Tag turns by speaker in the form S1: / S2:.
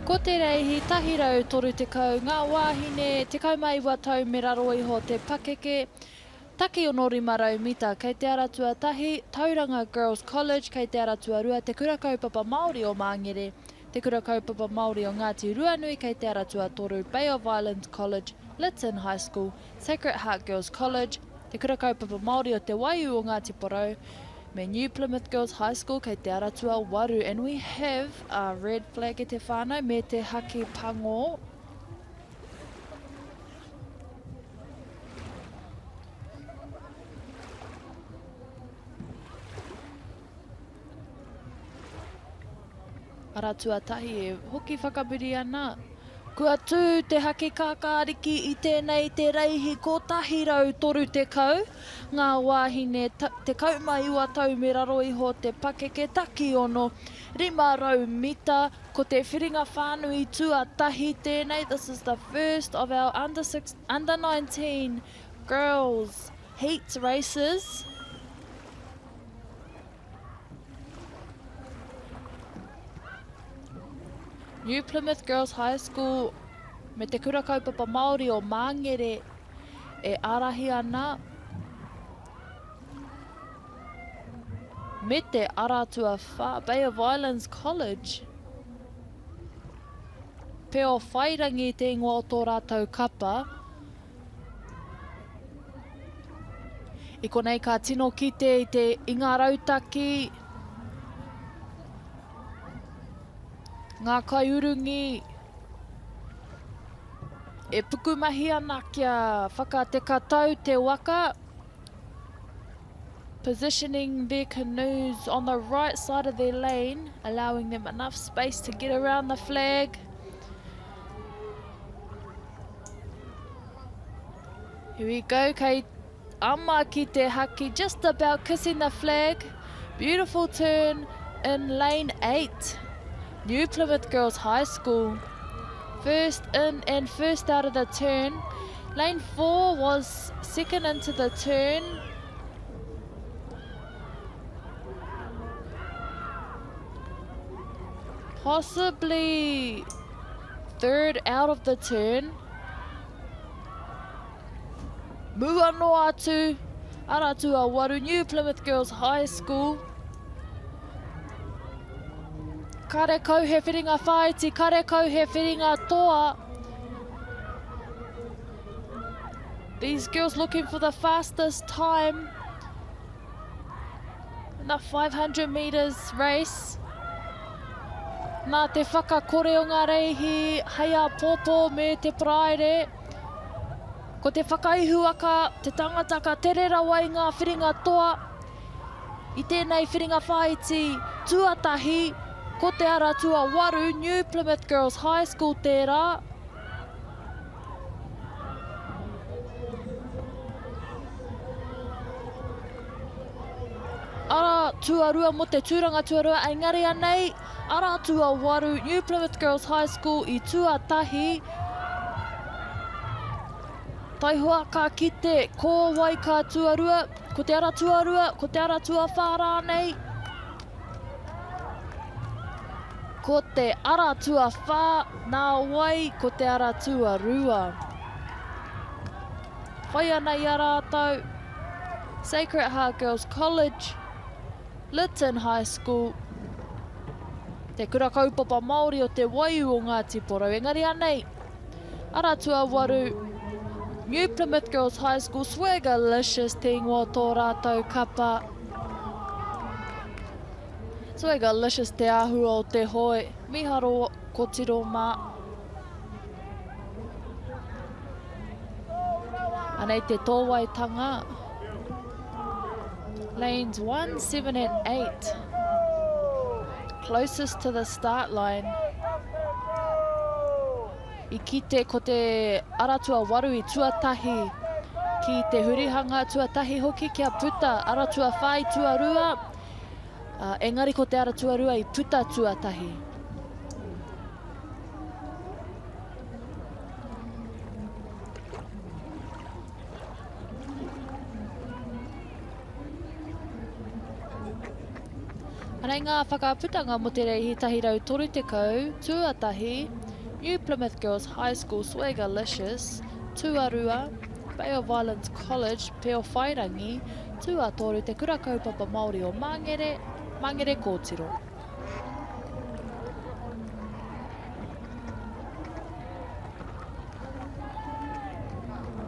S1: Ko te reihi 130 ngā wāhine 19 tau me raro iho te pakeke, taki ono 500 mita kei te ara tuatahi, Tauranga Girls College kei te ara tuarua, Te Kura Kaupapa Māori o Māngere, Te Kura Kaupapa Māori o Ngāti Ruanui kei te ara tuatoru, Bay of Islands College, Lytton High School, Sacred Heart Girls College, Te Kura Kaupapa Māori o Te Waiū o Ngāti Porou, me New Plymouth Girls High School kei te ara tuawaru and we have a red flag e te whānau me te haki pango. Ara tuatahi e hoki whakamuri ana. Kua tū te haki kākāriki i tēnei te reihi 130, ngā wāhine 19 tau me raro iho te pakeke takiono, 500 mita, ko te whiringa whānui tuatahi tēnei, this is the first of our under, six, under 19 girls heat races. New Plymouth Girls High School me Te Kura Kaupapa Māori o Māngere e ārahi ana me te Ara Tuawhā, Bay of Islands College. Peo Whairangi te ingoa o tō rātou kapa. I konei ka tino kite i te i ngā rautaki, ngā kaiurungi e pukumahi ana kia whakatekatau te waka, positioning their canoes on the right side of their lane, allowing them enough space to get around the flag. Here we go, kei ama ki te haki, just about kissing the flag. Beautiful turn in lane 8. New Plymouth Girls High School. First in and first out of the turn. Lane 4 was second into the turn. Possibly third out of the turn. Mua noa atu, ara atu a Waru, New Plymouth Girls High School. Karekau he whiringa whāiti, karekau he whiringa toa. These girls looking for the fastest time in the 500 metres race. Nā te whakakore o ngā reihi hei āpōpō me te Paraire. Ko te whakaihuwaka, te tangata ka tere rawa i ngā whiringa toa. I tēnei whiringa whāiti tuatahi, ko te ara tuawaru, New Plymouth Girls High School tērā. Ara tuarua mo te tūranga tuarua, engari anei, ara tuawaru, New Plymouth Girls High School i tuatahi. Taihoa ka kite ko wai ka tuarua, ko te ara tuarua, ko te ara tuawhā rānei. Ko te ara tuawhā, nā wai ko te ara tuarua. Whai ana i a rātou, Sacred Heart Girls College, Lytton High School, Te Kura Kaupapa Māori o Te Waiū o Ngāti Porou, engari anei, ara tuawaru, New Plymouth Girls High School, Swagalicious te ingoa o tō rātou kapa. Swagalicious te āhua o te hoe, miharo kotiro mā. Anei te tōwaitanga. Lanes 1, 7 and 8. Closest to the start line. I kite ko te ara tuawaru i tuatahi ki te hurihanga tuatahi hoki kia puta ara tuawhā i tuarua, uh, engari ko te ara tuarua i puta tuatahi. Anei ngā whakaputanga mō te reihi 130, tuatahi, New Plymouth Girls High School Swaggerlicious, tuarua, Bay of Islands College, Peowhairangi, tuatoru, Te Kura Kaupapa Māori o Māngere, Māngere Kōtiro.